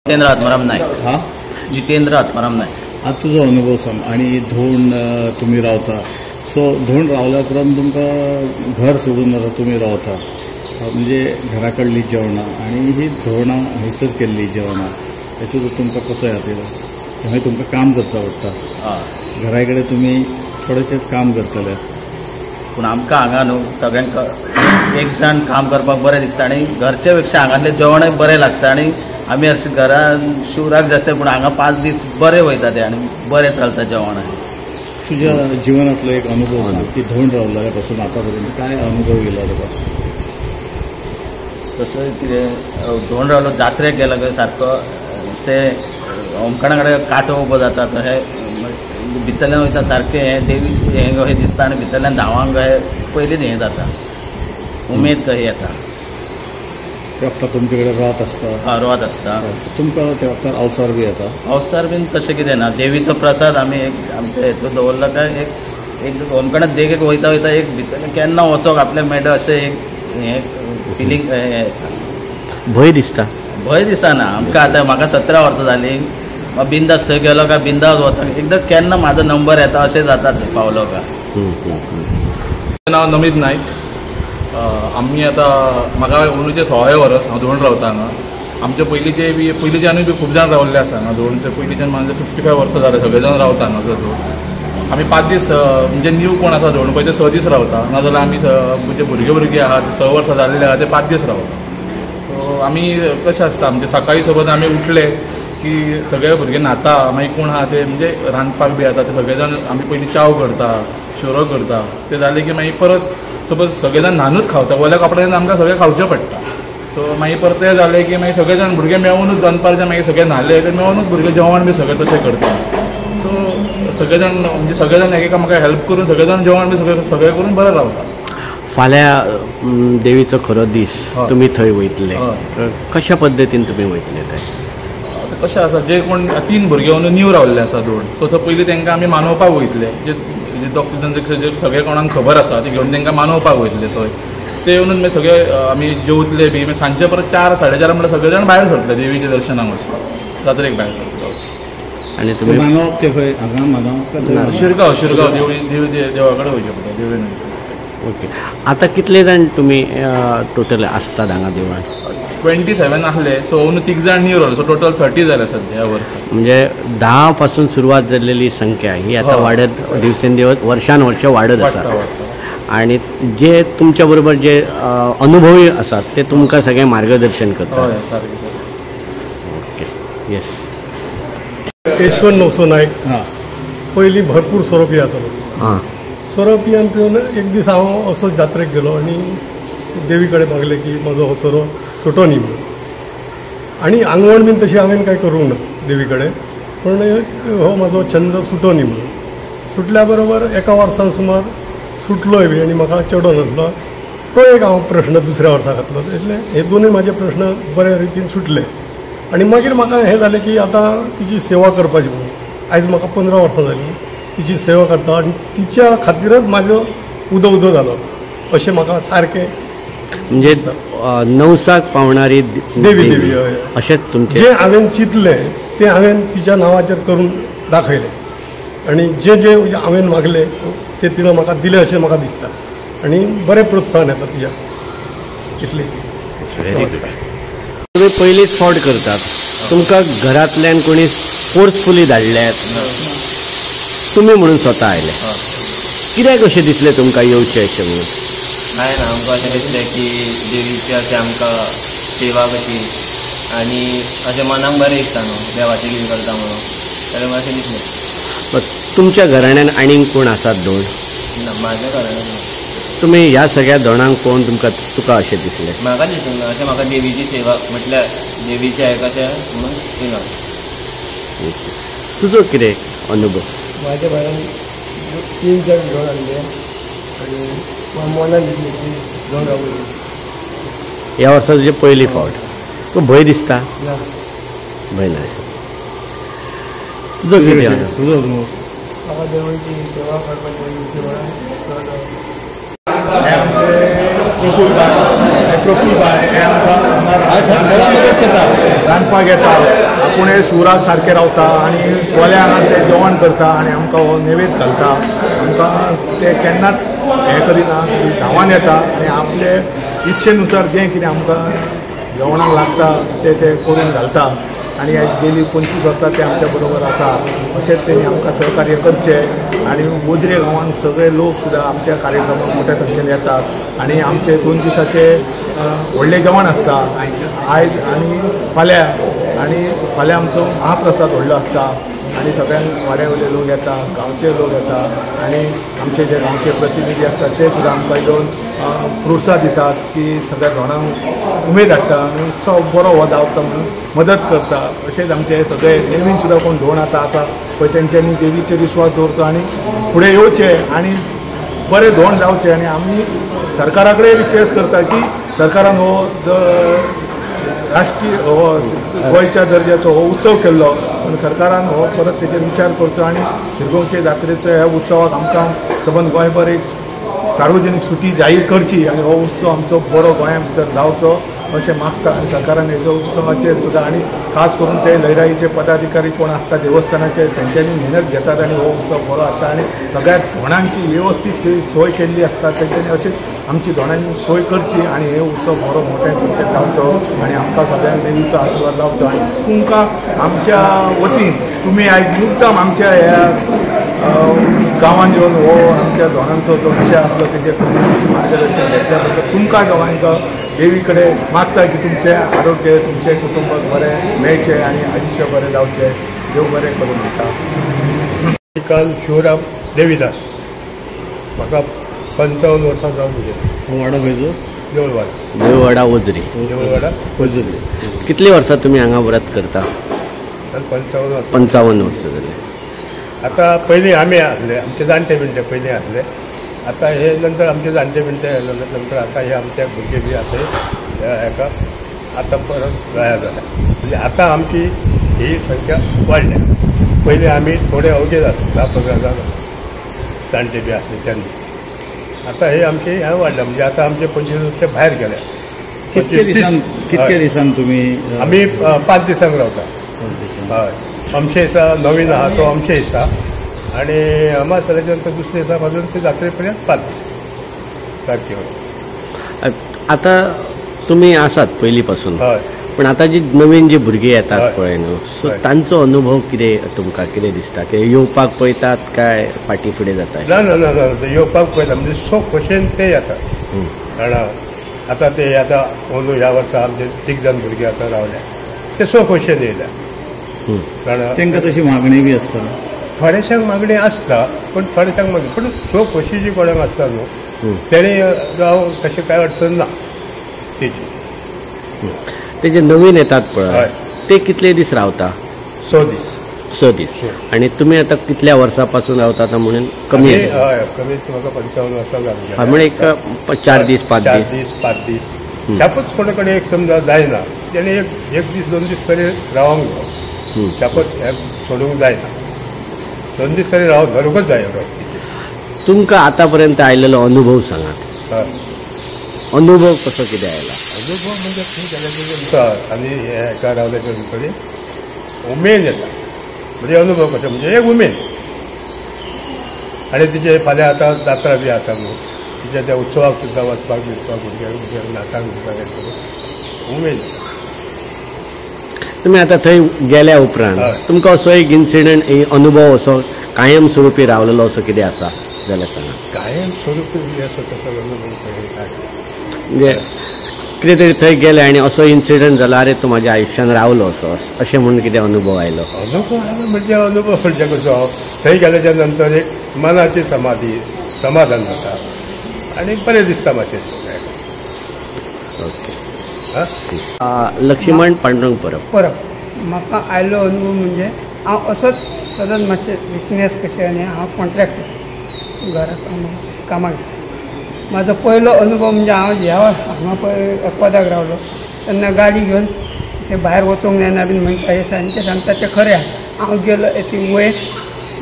जितेंद्र आत्माराम नायक. हां, जितेंद्र आत्माराम नायक. आतां तुजो अनुभव सांग. आनी धोंड तुमी रावता, सो धोंड रावल्या उपरांत तुमकां घर सोडून आतां तुमी रावता, म्हणजे घरा कडलीं जेवणां आनी ही धोंडां हयसर केल्लीं जेवणां हेतूंत तुमकां कसो याद येयलो? थंय तुमकां काम करचें पडटा, घरा कडेन तुमी थोडेशेंच काम करतले. पूण आमकां हांगा न्हू सगळ्यांक एक जाण काम करपाक बरें दिसता आनी घरचे पेक्षा हांगातलें जेवणय बरें लागता. आनी आमी हरशीं घरान शिवराक जास्त, पूण हांगा 5 दीस बरें वयता ते आनी बरें चलता जेवण. तुज्या जिवनांतलो एक अनुभव सांग की धोंड रावल्या पासून आतां पर्यंत काय अनुभव येयला तुका? तसो कितें धोंड रावलो जात्रेक गेलो काय सारको अशें होमखणा कडेन कांटो उबो जाता, तशें भितरल्यान वयता सारकें हें देवी हें कशें दिसता आनी भितरल्यान धांवांक कशें पयलींच हें जाता, उमेद कशी येता. त्या वखदार तुमचे कडेन रात आसता? रात आसता. तुमकां त्या वखदार अवसर बी येता? अवसर बीन तशें कितें ना. देवीचो प्रसाद आमी एक आमच्या हेतून दवरला काय एक एक होमखणात देगेक वयता वयता एक भितर केन्ना वचोंक आपल्याक मेळटा अशें एक हें फिलींग येता. भंय दिसता? भंय दिसना आमकां. आतां म्हाका 17 वर्सां जालीं, बिंदास थंय गेलो काय बिंदास वचोंक एकदां केन्ना म्हाजो नंबर येता अशें जाता थंय पावलो काय. म्हजें नांव नमीत नायक. आमी आतां म्हाका अंदूचें 16 वर्स हांव धोंड रावता हांगा. आमचे पयलींचे बी पयलींच्यानूय बी खूब जाण रावल्ले आसा हांगा धोंडचे. पयलींच्यान म्हाजे 55 वर्सां जाले सगळे जाण रावता हांगा धोंड. आमी 5 दीस म्हणजे न्यू कोण आसा धोंड पळय ते 6 दीस रावता, नाजाल्यार आमी म्हणजे भुरगे भुरगे आहा ते 6 वर्सां जाल्ले आहा ते 5 दीस रावता. सो आमी कशें आसता आमचे सकाळीं सोबत आमी उठले की सगळे भुरगे न्हाता, मागीर कोण आहा ते म्हणजे रांदपाक बी येता ते सगळे जाण आमी पयलीं च्याव करता, शिरो करता. ते जाले की मागीर परत सपोज सगळे जाण न्हानूच खावता, वयल्या कपड्यान आमकां सगळें खावचें पडटा. सो मागीर परत तें जालें की मागीर सगळे जाण भुरगे मेळुनूच दनपारचे मागीर सगळे न्हाले काय मेळुनूच भुरगे जेवण बी सगळें तशें करता. सो सगळे जाण म्हणजे सगळे जाण एकामेकाक हेल्प करून सगळे जाण जेवण बी सगळें सगळें करून बरें रावता. फाल्यां देवीचो खरो दीस, तुमी थंय वयतले, कशा पद्दतीन तुमी वयतले थंय? कशें आसा जे कोण 3 भुरगे अंदू न्यू रावल्ले आसा धोंड, सो पयलीं तांकां आमी मानोवपाक वयतले. जे दोग तीग जाण जे सगळे कोणाक खबर आसा ते घेवन तांकां मानोवपाक वयतले थंय. ते येवन मागीर सगळे आमी जेवतले बी, मागीर सांजचे परत 4 साडे 4 म्हणल्यार सगळे जाण भायर सरतले देवीच्या दर्शनाक वचपाक, जात्रेक भायर सरतले. आनी तुमी मानोवप ते खंय हांगा मानोवप? शिरगांव, शिरगांव देवळी देवा कडेन वयचें पडटा, देवळीन वयचें. ओके. आतां कितले जाण तुमी टोटल आसतात हांगा देवळान? 27 आसले, सो अंदू 3 जाण न्यू रावले, सो टोटल 30 जाले सद्या ह्या वर्सा. म्हणजे 10 पासून सुरवात जाल्लेली संख्या ही आतां वाडत दिवसेंदिवस वर्षान वर्ष वाडत आसा. आनी जे तुमच्या बरोबर जे अनुभवी आसात ते तुमकां सगळें मार्गदर्शन करतात. ओके, येस. यशवंत नवसो नायक. पयलीं भरपूर सोरो पियातालो. सोरो पियान पिवन एक दीस हांव असो जात्रेक गेलो आनी देवी कडेन मागलें की म्हजो हो सोरो सुटो न्ही म्हणून. आनी आंगवण बीन तशी हांवें कांय करूंक ना देवी कडेन, पूण हो म्हजो छंद सुटो न्ही म्हणून. सुटल्या बरोबर एका वर्सान सुमार सुटलोय बी आनी म्हाका चेडो नासलो, तो एक हांव प्रश्न दुसऱ्या वर्सा घातलो. इतले हे दोनूय म्हाजे प्रश्न बरे रितीन सुटले. आनी मागीर म्हाका हें जालें की आतां तिची सेवा करपाची म्हणून. आयज म्हाका 15 वर्सां जालीं तिची सेवा करता आनी तिच्या खातीरच म्हाजो उदो उदो जालो अशें म्हाका सारकें. म्हणजे नवसाक पावणारी देवी देवी अशेंच तुमचें जें हांवें चिंतलें तें हांवें तिच्या नांवाचेर करून दाखयलें आनी जे जे हांवें मागलें तें तिणें म्हाका दिलें अशें म्हाका दिसता आनी बरें प्रोत्साहन येता तिच्या. इतलें. तुमी पयलींच फावट करतात, तुमकां घरांतल्यान कोणी फोर्सफुली धाडल्यात, तुमी म्हणून स्वता आयले, कित्याक अशें दिसलें तुमकां येवचें अशें म्हणून? कांय ना, आमकां अशें दिसलें की देवीची अशें आमकां सेवा कशी आनी अशें मनाक बरें दिसता न्हू देवाचें कितें करता म्हणून, जाल्यार अशें दिसलें. तुमच्या घराण्यान आनीक कोण आसात धोंड? ना, म्हाज्या घराण्यान ना. तुमी ह्या सगळ्या धोंडांक पळोवन तुमकां तुका अशें दिसलें? म्हाका दिसूंक ना अशें, म्हाका देवीची सेवा म्हटल्यार देवीचें हें कशें म्हणून येयलो. तुजो कितें अनुभव? म्हाज्या घरान 3 जाण धोंड आसले आनी मनान दिसलें की धोंड रावली. ह्या वर्सा तुजी पयली फावट, तुका भंय दिसता? ना, भंय ना. तुजो कितें अनुभव? म्हाका देवाची सेवा करपाची. हे आमचे प्रफुल्ल बाब, प्रफुल्ल भाय हे आमकां हांगा मदत करता, रांदपाक येता, आपूण हे सुराक सारकें रावता आनी कोल्या हांगा ते जेवण करता आनी आमकां हो नैवेद्य घालता. आमकां ते केन्नाच हें करिना, धांवान येता आनी आपले इच्छेनुसार जें कितें आमकां जेवणाक लागता ते ते करून घालता. आनी गेली 25 वर्सां ते आमच्या बरोबर आसा. अशेंच तेणी आमकां सहकार्य करचें आनी वज्रे गांवांत सगळे लोक सुद्दां आमच्या कार्यक्रमाक मोठ्या संख्येन येतात आनी आमचे 2 दिसाचे व्हडलें जेवण आसता आयज आनी फाल्यां, आनी फाल्यां आमचो महाप्रसाद व्हडलो आसता आनी सगळ्यांक वाड्या वयले लोक येता, गांवचे लोक येता आनी आमचे जे गांवचे प्रतिनिधी आसतात ते सुद्दां आमकां येवन प्रोत्साहन दितात की सगळ्या धोणांक उमेद हाडटा आनी उत्सव बरो हो जावचो म्हणून मदत करता. अशेंच आमचे सगळे नवीन सुद्दां कोण धोण आतां आसा पळय तेंच्यांनी देवीचेर विश्वास दवरचो आनी फुडें येवचे आनी बरे धोण जावचे. आनी आमी सरकारा कडेन रिक्वेस्ट करता की सरकारान हो राष्ट्रीय हो गोंयच्या दर्जाचो हो उत्सव केल्लो, पूण सरकारान हो परत तेजेर विचार करचो आनी शिरगांवचे जात्रेचो ह्या उत्सवाक आमकां सबंद गोंयभर एक सार्वजनीक सुटी जाहीर करची आनी हो उत्सव आमचो बरो गोंया भितर जावचो अशें मागता. आनी सरकारान हेजो उत्सवाचेर सुद्दां आनी खास करून ते लयराईचे पदाधिकारी कोण आसता देवस्थानाचे तेंच्यांनी मेहनत घेतात आनी हो उत्सव बरो आसता आनी सगळ्या धोणांची वेवस्थीत सोय केल्ली आसता तेंच्यांनी अशीच आमची धोणांची सोय करची आनी हे उत्सव बरो मोठ्या संख्येन जावचो आनी आमकां सगळ्यांक देवीचो आशिर्वाद लावचो. आनी तुमकां आमच्या वतीन तुमी आयज मुद्दाम आमच्या ह्या गांवांत येवन हो आमच्या धोणांचो जो विशय आसलो तेजेर तुमी मार्गदर्शन घेतल्या बद्दल तुमकां दोगांक देवी कडेन मागता की तुमचें आरोग्य तुमचें कुटुंबाक बरें मेळचें आनी आयुश्य बरें जावचें, देव बरें करूं दिता. श्रीकांत शिवराम देवीदास, म्हाका 55 वर्सां जावन गेली. वाडो खंयचो? देवळवाडा. देवळवाडा वजरी. देवळवाडा वजरी. कितली वर्सां तुमी हांगा व्रत करता? 55 वर्सां. 55 वर्सां जाली. आतां पयलीं आमी आसले, आमचे जाणटे बिणटे पयलीं आसले, आतां हे नंतर आमचे जाणटे बिणटे नंतर आतां हे आमचे भुरगे बी आसा हेका आतां परत जाया जाता. म्हणजे आतां आमची ही संख्या वाडल्या. पयलीं आमी थोडे अवघे आसले, 10-15 जाण जाणटे बी आसले तेन्ना. आतां हे आमचे हे वाडल्या, म्हणजे आतां आमचे 25 वर्सां भायर गेल्या. कितके दिसान तुमी? आमी 5 दिसांक रावता. हय, आमचे दिसा नवीन आहा तो आमचे दिसा आनी अमास जाल्याच्या नंतर दुसरे दिसा पासून ते जात्रे पर्यंत 5 दीस सारके. आतां तुमी आसात पयलीं पासून, पूण आतां जी नवीन जी भुरगीं येतात पळय न्हू, सो तांचो अनुभव कितें तुमकां कितें दिसता की येवपाक पळयतात काय फाटीं फुडें जाता? ना ना ना ना, येवपाक पळयता म्हणजे सो खोशेन ते येतात. जाणा आतां ते आतां अंदू ह्या वर्सा आमचे 3 जाण भुरगीं आतां रावल्या, ते सो खोशेन येयल्या. तांकां तशी मागणी बी आसता? थोडेशांक मागणी आसता, पूण थोडेशांक मागणी पूण सो खोशी जी कोणाक आसता न्हू तेणी जावं तशें कांय अडचण ना तेजी. ते जे नवीन येतात पळय ते कितले दीस रावता? 6 दीस. 6 दीस. आनी तुमी आतां कितल्या वर्सां पासून रावता म्हणून? कमी? हय, कमी म्हाका 55 वर्सां जाली. म्हणून एक 4 दीस 5 दीस. 4 दीस 5 दीस त्यापच कोणा कडेन एक समजा जायना तेणे एक दीस 2 दीस तरी रावंक जाय, त्यापच सोडूंक जायना, 2 दीस तरी राव धरूंकच जाय. तुमकां आतां पर्यंत आयलेलो अनुभव सांगात. अनुभव कसो कितें आयला? अनुभव म्हणजे थंय गेल्याच्या नंतर आनी हेका रावल्याच्या नंतर उमेद येता. म्हणजे अनुभव कसो म्हणजे एक उमेद. आनी तिचे फाल्यां आतां जात्रा बी आसा न्हू, तिच्या त्या उत्सवाक सुद्दां वचपाक बिचपाक भुरग्यांक भुरग्यांक नाचांक बिचांक हें उमेद येता. तुमी आतां थंय गेल्या उपरांत तुमकां असो एक इन्सिडंट अनुभव असो कायम स्वरुपी रावलेलो असो कितें आसा जाल्यार सांगा. कायम स्वरुपी असो तसो अनुभव म्हणजे कितें तरी थंय गेले आनी असो इन्सिडंट जाला, अरे तूं म्हाज्या आयुश्यान रावलो असो अशें म्हणून कितें अनुभव आयलो? अनुभव आयलो म्हणजे अनुभव म्हणजे कसो थंय गेल्याच्या नंतर एक मनाची समाधी समाधान जाता आनी बरें दिसता मातशें. ओके. लक्ष्मण पांडुरंग परब. परब म्हाका आयलो अनुभव म्हणजे हांव असोच सदांच मातशें विकनेस कशें आनी हांव कॉन्ट्रॅक्टर घराक कामाक. म्हाजो पयलो अनुभव म्हणजे हांव ह्या हांगा पळय एकवादाक रावलो तेन्ना गाडी घेवन अशें भायर वचूंक जायना बीन म्हणटा हें सांगते सांगता तें खरें आसा. हांव गेलो ती वयर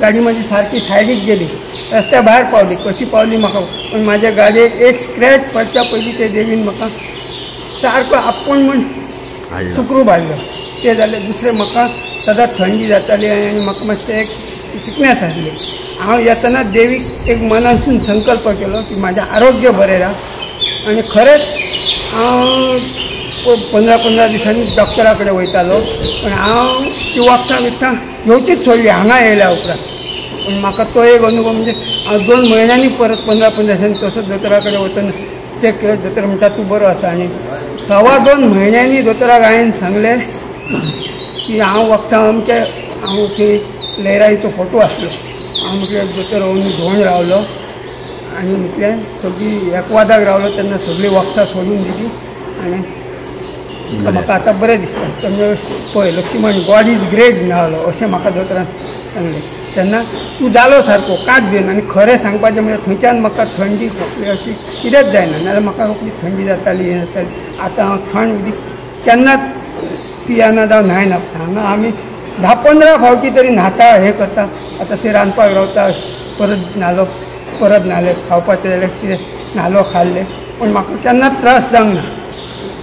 गाडी म्हजी सारकी सायडीक गेली, रस्त्या भायर पावली, कशी पावली म्हाका, पूण म्हाज्या गाडयेक एक स्क्रॅच पडच्या पयलीं ते देवीन म्हाका सारको आपूण म्हूण सुखरूप हाडलो. तें जालें. दुसरें म्हाका सदांच थंडी जाताली आनी म्हाका मातशें एक सिकनेस आसली. हांव येतना देवीक एक मनांतसून संकल्प केलो की म्हाजें आरोग्य बरें राव आनी खरेंच हांव 15-15 दिसांनी डॉक्टरा कडेन वयतालो, पूण हांव ती वखदां बिखदां घेवचीच सोडली हांगा येयल्या उपरांत. पूण म्हाका तो एक अनुभव म्हणजे हांव 2 म्हयन्यांनी परत 15-15 दिसांनी तसोच दोतोरा कडेन वचून चॅक केलो. दोतोर म्हणटा तूं बरो आसा. आनी 2.25 म्हयन्यांनी दोतोराक हांवें सांगलें की हांव वखदां अमके हांव थंय लयराईचो फोटो आसलो, हांव म्हटलें दोतोर अंदू धोण रावलो आनी म्हटलें सगळीं एकवादाक रावलो तेन्ना सगळीं वखदां सोडून दिली आनी म्हाका आतां बरें दिसता. तेन्ना पळय लक्ष्मण गॉड is great जालो अशें म्हाका दोतोरान सांगलें. तेन्ना तूं जालो सारको कांयच भिवन. आनी खरें सांगपाचें म्हणजे थंयच्यान म्हाका थंडी खोंकली अशी कितेंच जायना, नाजाल्यार म्हाका रोखडी थंडी जाताली हें जाताली. आतां हांव थंड उदीक केन्नाच पियाना जावं न्हायना. हांगा आमी 10-15 फावटी तरी न्हाता हें करता. आतां ते रांदपाक रावता परत न्हालो परत न्हाले, खावपाचें जाल्यार कितें न्हालो खाल्लें, पूण म्हाका केन्नाच त्रास जावंक ना.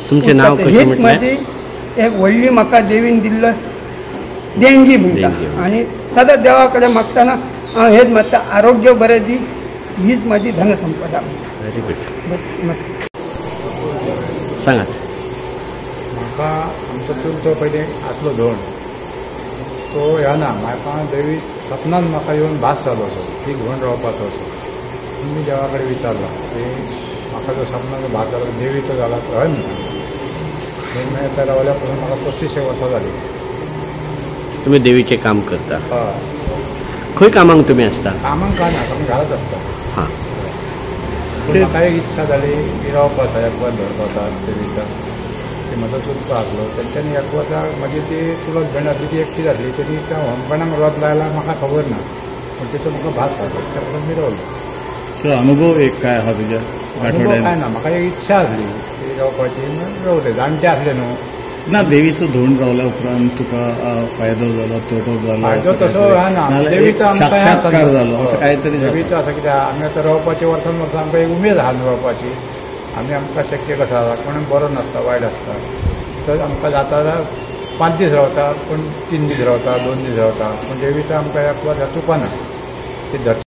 तुमचें नांव कशें हीच म्हटलें? म्हाजी एक व्हडली म्हाका देवीन दिल्लो देणगी म्हणटा. आनी सदांच देवा कडेन मागतना हांव हेच मागता, आरोग्य बरें दी, हीच म्हाजी धनसंपदा. Very good. नमस्कार. सांगात. म्हाका आमचो चुलतो पयलीं आसलो धोण, तो ह्या ना म्हाका देवी सपनान म्हाका येवन भास जालो असो की धोण रावपाचो असो. मी देवा कडेन विचारला की म्हाका जो सपनाचो भास जालो देवीचो जाला तो हय म्हणटा. मागीर आतां रावल्या पासून म्हाका 35 वर्सां जालीं. तुमी देवीचें काम करता? हय. खंय कामांक तुमी आसता? कामांक काय ना, आमी घरांत आसता. हां. पूण म्हाका एक इत्सा जाली की रावपाचा एकवाद धरपाचा देवीचा. ती म्हजो चुलतो आसलो तेंच्यांनी एकवादाक मागीर ती चुलत भयण आसली ती एकटी जाली तरी त्या होमखणाक रोद लायला म्हाका खबर ना, पूण तेचो म्हाका भास जालो त्या पासून मी रावलो. तो अनुभव एक काय आहा तुज्या? अनुभव काय ना, म्हाका एक इत्सा आसली ती रावपाची, रावले. जाणटे आसले न्हू. ना देवीचो धोण रावल्या उपरांत तुका फायदो जालो तोटो जालो? फायदो तसो ना, देवीचो साक्षात्कार जालो असं काय तरी? देवीचो आसा कित्याक आमी आतां रावपाची वर्सान वर्सां आमकां एक उमेद आहा न्हू रावपाची. आमी आमकां शक्य कसो आसा, कोण बरो नासता वायट आसता तर आमकां जाता जाल्यार 5 दीस रावता, कोण 3 दीस रावता, 2 दीस रावता, पूण देवीचो आमकां एकवाद चुकना. ती दर्शन